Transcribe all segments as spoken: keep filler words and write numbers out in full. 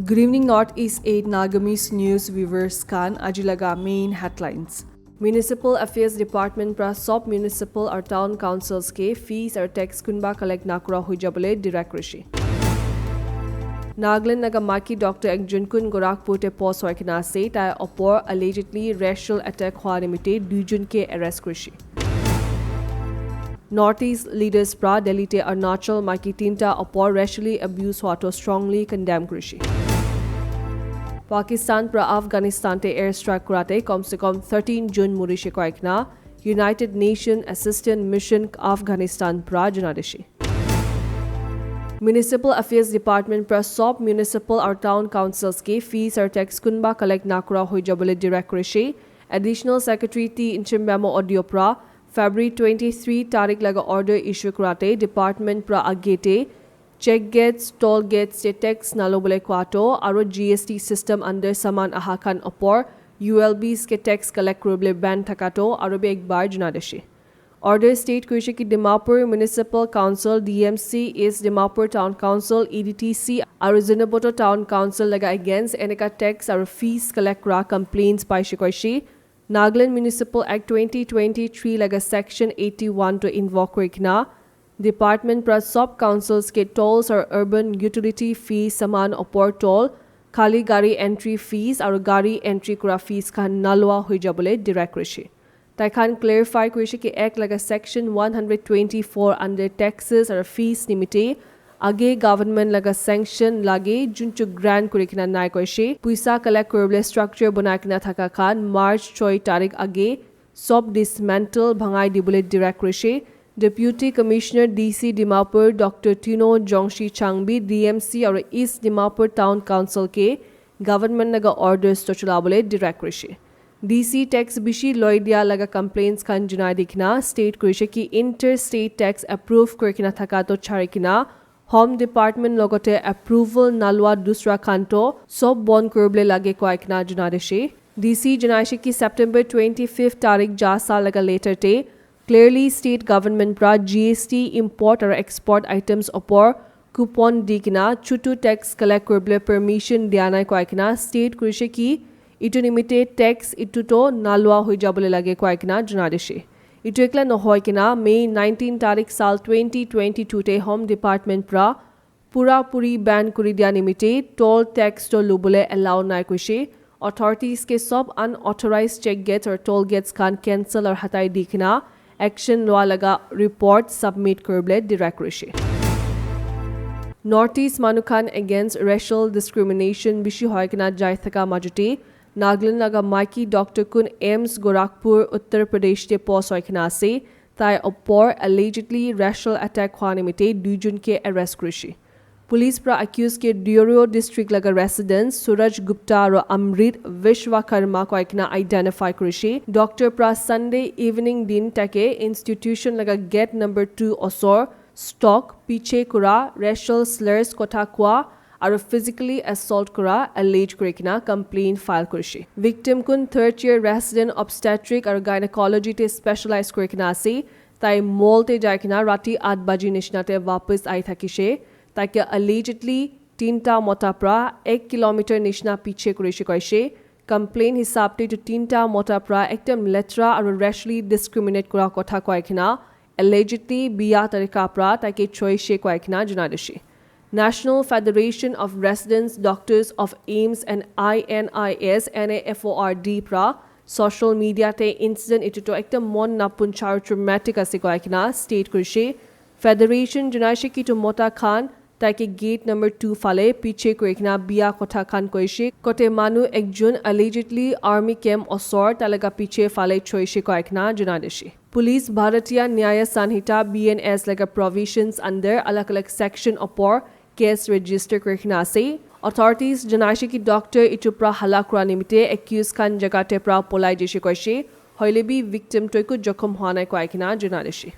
Good evening, Northeast eight Nagamese News viewers khan. Aji laga main headlines. Municipal Affairs Department pra sob municipal aru town councils ke fees aru tax kunba collect nakura hoi jabole direct kurishi. Nagaland laga maiki doctor ekjon kun Gorakhpur te post hoi kena ase, tai opor allegedly racial attack hua nimite duijon ke arrest kurishi. Northeast leaders pra Delhi te Arunachal maiki tinta opor racially abuse hua to strongly condemn kurishi. Pakistan pra Afghanistan te airstrike kurate kom se kom thirteen jon murishe koi kena United Nation Assistance Mission Afghanistan pra janai dishi. Municipal Affairs Department pra sob municipal aru town councils ke fees aru tax kunba collect nakura hoi jabole direct kurishi. Additional Secretary T Nchim Memo audio pra February twenty-three tarik laga order issue kurate department pra agete check gates, toll gates te tax nalobole kuato aru G S T system under saman aha khan opor U L Bs ke tax collect kuribole ban thakato aru bi ek bar janai dishi. Order state kurishe ki Dimapur Municipal Council, D M C, East Dimapur Town Council, E D T C, aru Zunheboto Town Council laga against eneka tax aru fees collect kura complaints paishe koishe. Nagaland Municipal Act twenty twenty-three laga section eighty-one to invoke kuri kena department pra sub councils ke tolls aru urban utility fees saman opor toll, khali gari entry fees aru gari entry kura fees khan nalua hoi jabole direct kurishe. Tai khan clarify kurishe ki Act laga section one hundred twenty-four under taxes aru fees nimite age government laga sanction lage junchu grant kuri kena nai koishe. Puisa collect kuribole structure banai kena thaka khan March choi tarik age sob dismantle bhangai dibole direct kurishe. Deputy Commissioner D C Dimapur Doctor Tino Jongshi Changbi D M C aru East Dimapur Town Council ke government laga orders to chulabole direct kurishe. D C tax bishi loi dia laga complaints khan janai di kena state kurishe ki interstate tax approve kuri kena thaka to chari kena Home Department logote approval nalua dusra khan to sob bon kuribole lage koi kena janai dishi. D C janaishe ki September twenty-fifth tarik ja sa laga letter te clearly state government pra G S T import aru export items opor coupon di kena chutu tax collect kuribole permission dia nai koi kena state kurishe ki itu nimite tax itu to nalua hoi jabole lage koi kena janai dishi. Itu ekla nohoi kena May nineteen tarik sal twenty twenty-two te Home Department pra pura puri ban kuri dia nimite toll tax to lubole allow nai kuishe. Authorities ke sob unauthorized check gates or toll gates khan cancel or hatai di kena action lua laga report submit kuribole direct kurishe. Northeast manu khan against racial discrimination bishi hoi kena jai thaka majute Nagaland laga maiki doctor kun AIIMS Gorakhpur, Uttar Pradesh te post hoi kena ase. Tai opor allegedly racial attack hua nimite duijon ke arrest kurishe. Police pra accused ke Deorio district laga residents Suraj Gupta aru Amrit Vishwakarma koi kena identify kurishe. Doctor pra Sunday evening din take institution laga gate number two osor stock, piche kura, racial slurs kotha kua, aru physically assault kura allege kuri kena complaint file kurishe. Victim kun third year resident obstetric aru gynecology te specialize kuri kena ase. Tai mall te jai kena rati aat baji nishina te wapas ahi thakishe. Taike allegedly tinta mota pra ek kilometer nishina piche kurishe koishe. Complaint hisab te etu tinta mota pra ekdam letra aru racially discriminate kura kotha koi kena allegedly biya tarika pra taike choishe koi kena janai dishe. National Federation of Residents Doctors of AIIMS and INIS NAFORD pra social media te incident etu to ekdam mon napuncha aru traumatic ase koi kena state kurishe. Federation janaishe ki etu mota khan taike gate number two phale piche kuri kena biya kotha khan koishe. Kote manu ekjon allegedly army camp osor tai laga piche phale choishe koi kena janai dishe. Police Bharatiya Nyaya Sanhita, B N S laga provisions under alag alag section opor case register kuri kena ase. Authorities janaishe ki doctor etu pra hala kura nimite accused khan jaga te pra polai jaishe koishe. Hoile bi victim to eku jokhom hua nai koi kena janai dishe.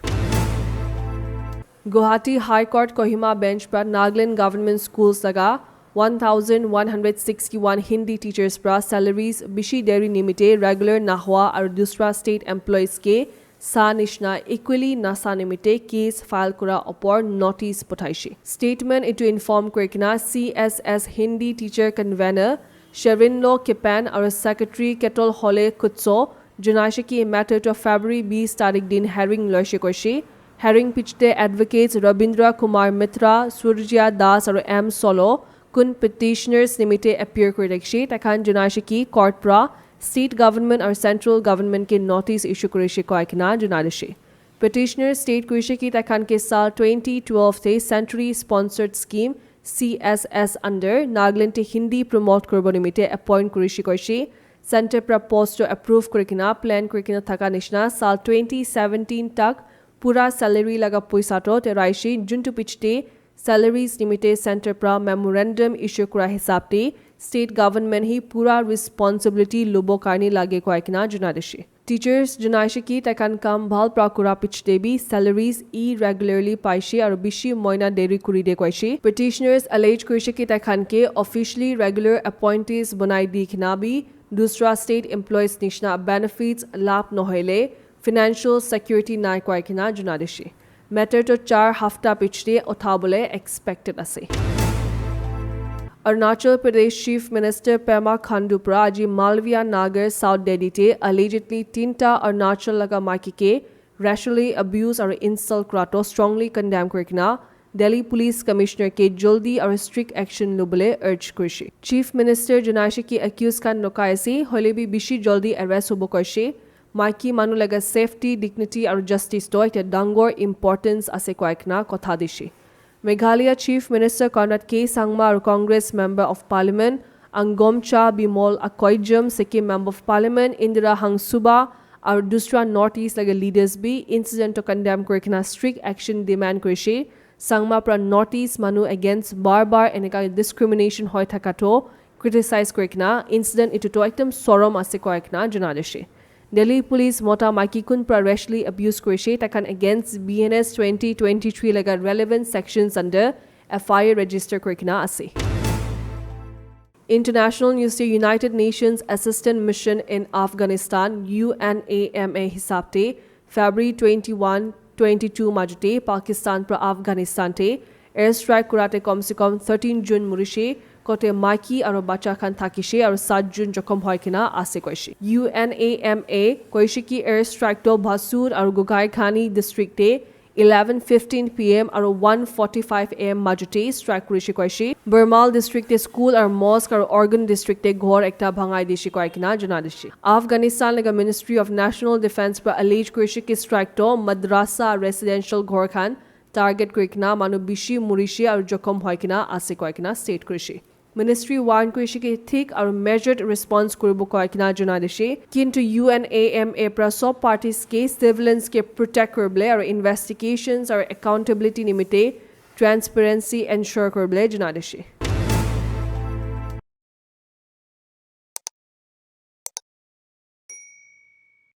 Guwahati High Court Kohima Bench pra Nagaland Government Schools laga one thousand one hundred sixty-one Hindi teachers pra salaries bishi deri nimite regular nahua aru dusra state employees ke sa nishna equally nasa nimite case file kura opor notice pothaishe. Statement etu inform kurikena C S S Hindi teacher convener Shervinlo Kipan aru secretary Ketol Hole Kutso junaishe ki matter to February bis tarik din hearing loishe koishe. Hearing pichte advocates Rabindra Kumar Mitra, Surjya Das aru M Solo kun petitioners nimite appear kuri thakishe, takhan junaishe ki court pra state government aru central government ke notice issue kurishe koi kena junai dishe. Petitioner state kurishe ki takhan ke sal twenty twelve te Century sponsored scheme C S S under Nagaland te Hindi promote kuribo nimite appoint kurishe koishe. Center pra post to approve kurikena plan kurikena thaka nishina sal twenty seventeen tak pura salary laga poisa to te raishe juntu pichte salaries nimite center pra memorandum issue kura hisab te state government hi pura responsibility lobo karni lage koi kena junai dishe. Teachers junaishe ki takhan kam bhal pra kura pichte bi salaries irregularly paishe aru bishi moina deri kuri de koishe. Petitioners allege kurishe ki takhan ke officially regular appointees banai di kena bi dusra state employees nishina benefits lab nohoile financial security nai koi kena junai dishe. Matter to char hafta pichte uthabole expected ase. Arunachal Pradesh Chief Minister Pema Khandu pra aji Malviya Nagar South Delhi te allegedly tinta Arunachal laga maiki ke racially abuse aru insult kura to strongly condemn kurikena Delhi Police Commissioner ke jaldi aru strict action lobole urge kurishe. Chief Minister junaishe ki accused khan lokai ase, hoile bi bishi jaldi arrest hobo koishe. Maiki manu laga safety, dignity aru justice to ekta dangor importance ase koi kena kotha dishe. Meghalaya Chief Minister Conrad K Sangma aru Congress Member of Parliament Angomcha Bimol Akoijam, Sikkim Member of Parliament Indira Hangsuba aru dusra North East laga leaders bi incident to condemn kuri kena strict action demand kurishe. Sangma pra North East manu against bar bar eneka discrimination hoi thaka to criticize kuri kena incident etu to ekdam sorom ase koi kena junai dishe. Delhi Police mota maiki kun pra racially abuse kurishe takhan against B N S twenty twenty-three laga relevant sections under F I R register kuri kena ase. International news te United Nations Assistance Mission in Afghanistan, U N A M A hisab te February twenty-one, twenty-two majute Pakistan pra Afghanistan te airstrike kurate kom se kom thirteen jun murishe, kote maiki aru bacha khan thakishe aru sat jun jokhom hoi kena ase koishe. U N A M A koishe ki airstrike to Basur aru Gugai Khani district te eleven fifteen P M aru one forty-five A M majute strike kurishe koishe. Burmal district te school aru mosque aru Organ district te ghor ekta bhangai dishe koi kena junai dishe. Afghanistan laga Ministry of National Defense pra allege kurishe ki strike to madrasa residential ghor khan target kuri kena manu bishi murishe aru jokhom hoi kena ase koi kena state kurishe. Ministry warn kurishe ki thik aru measured response kuribo koi kena junai dishe. Kintu U N A M A pra sob parties ke civilians ke protect kuribole aru investigations aru accountability nimite transparency ensure kuribole junai dishe.